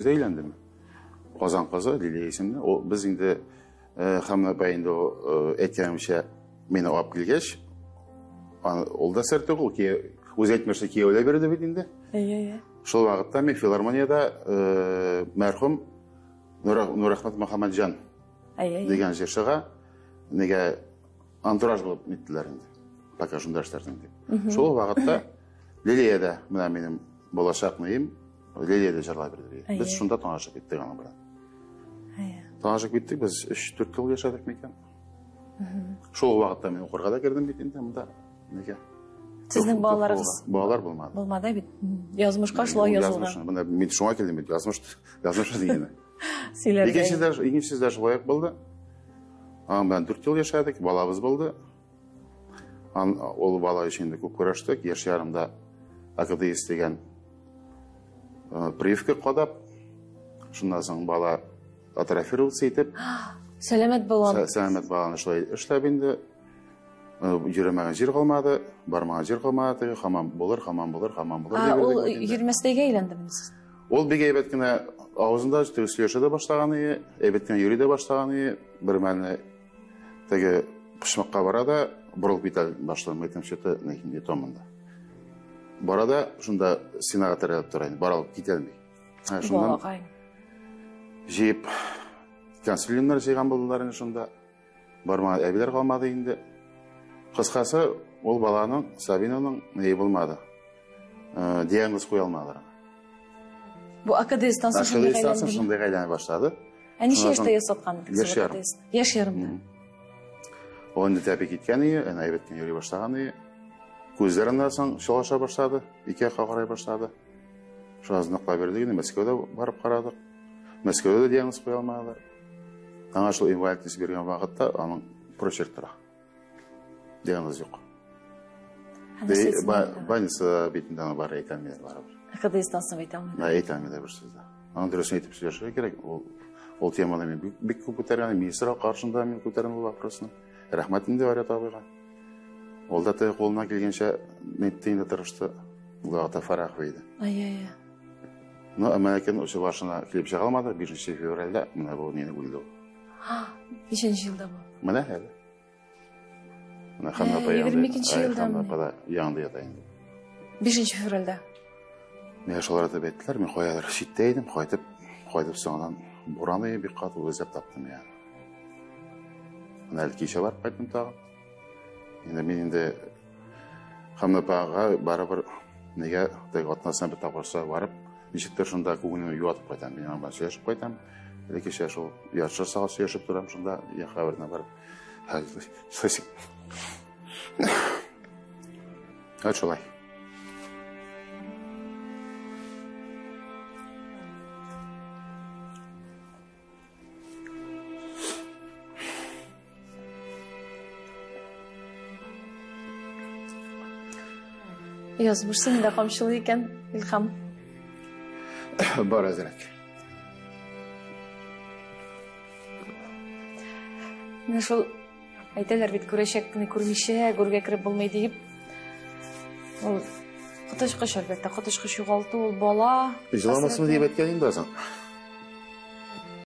Әйләндеме? Казан кызы Лилия исемле. Ул без инде Хәмнә апа инде әйткәнемчә мине алып килгәч, ул да сер түгел, үзе әйтмешли кияү дә бирде бит инде. Әйе, әйе. Шул вакытта мин филармониядә мәрхүм Нурәхмәт Мөхәммәтҗан дигән җырчыга нигә антураж булып ниттеләр инде. Пока шунда эшләрсең дип. Шул вакытта Лилия дә менә минем булачак нием Лилия дә җырлап бирде. Без шунда танышып киттек аның белән. Танышып киттек, без 3-4 ел яшәдек микән? Шул вакытта мин укырга да кердем бит инде монда. Нигә? Сезнең балаларыгыз? Балалар булмады. Булмады бит. Язмышка шулай язылган. Язмыш, менә мин шуңа килдем бит, язмыш, язмыш дигәне. Сөйләргә. Икенче дә, икенче дә шулай ук булды. Аның белән 4 ел яшәдек, балабыз булды. Ул бала өчен инде күп көрәштек. Яшь ярымда АКДС дигән прививка кадап, шуннан соң бала атрофироваться итеп, сәламәт баланы. Сәламәт баланы шулай эшләп инде йөрemәгән җир калмады, бармаган җир калмады, теге хамам булыр, хамам булыр, хамам булыр. Ул йөрмәстәйгә әйләндеме сез? Ул бик әйбәт кенә авызында сөйләшә дә башлаган иде, әйбәт кенә йөри дә башлаган иде. Бер мәлне теге почмакка бара да борылып китә башлый, әйтәм, что-то не то монда. Бара да шунда стенага терәлеп тора инде, бара алып китә алмый. Шуннан җыеп консилиумнар җыйган булдылар инде шунда. Бармаган әбиләр калмады инде. Кыскасы, ул баланың, Сабинаның ни булмады. Диагноз куя алмадылар. Бу АКДСтан соң шундый АКДСтан соң шундый әйләнә башлады. Ә ничә яшьтә ясаткан? Яшь ярым. Яшь ярымда. Ул инде тәпи киткән иде, әнә әйбәт кенә йөри башлаган иде. Күзләре аннан соң чалаша башлады, ике якка карай башлады. Шул ныклап бирдек инде, Мәскәүдә барып карадык. Мәскәүдә дә диагноз куя алмадылар. Аңа шул инвалидность биргән вакытта аның прочерк тора. Диагноз юк. Больница битендә аны бар әйтә алмыйлар барыбер. АКДСтан соң әйтә алмыйлар. Әйтә алмыйлар бер сүз дә. Аның дөресен әйтеп сөйләшергә кирәк. Ул теманы мин бик күп күтәргән, министр каршында мин күтәрдем бу вопросны. Рәхмәт инде Айрат абыйга. Ул да теге кулыннан килгәнчә нитте инде тырышты. Ул вакытта Фарахов иде. Ай-яй-яй. Но әмма ләкин үзе башына килеп чыга алмады. 5 февральдә менә бу нинди үлде ул. Ничәнче елда бу? Менә әле. Менә Ханна апа янында. 22 елда. Ханна апа да янында ята инде. 5 февральдә. Миңа шулар дип әйттеләр, мин каядыр читтә идем, кайтып, кайтып соңыннан бураны бик каты эзләп таптым я. Менә әле кичә барып кайттым тагын. Инде мин инде Ханна апага барыбер нигә теге атнасына бер тапкыр барып, ничектер шунда күңелемне юатып кайтам. Мин аның белән сөйләшеп кайтам. Әле кичә шул яртышар сәгать сөйләшеп торам шунда, я хәбәренә барып. Әт шулай. Язмыш сине дә камчылый икән, Илһам. Бар әзрәк. Менә шул әйтәләр бит, күрәчәкне күрмичә, гүргә кереп булмый диеп. Ул коточкыч, әлбәттә, коточкыч югалту, ул бала. Җыламасын дип әйткән инде соң.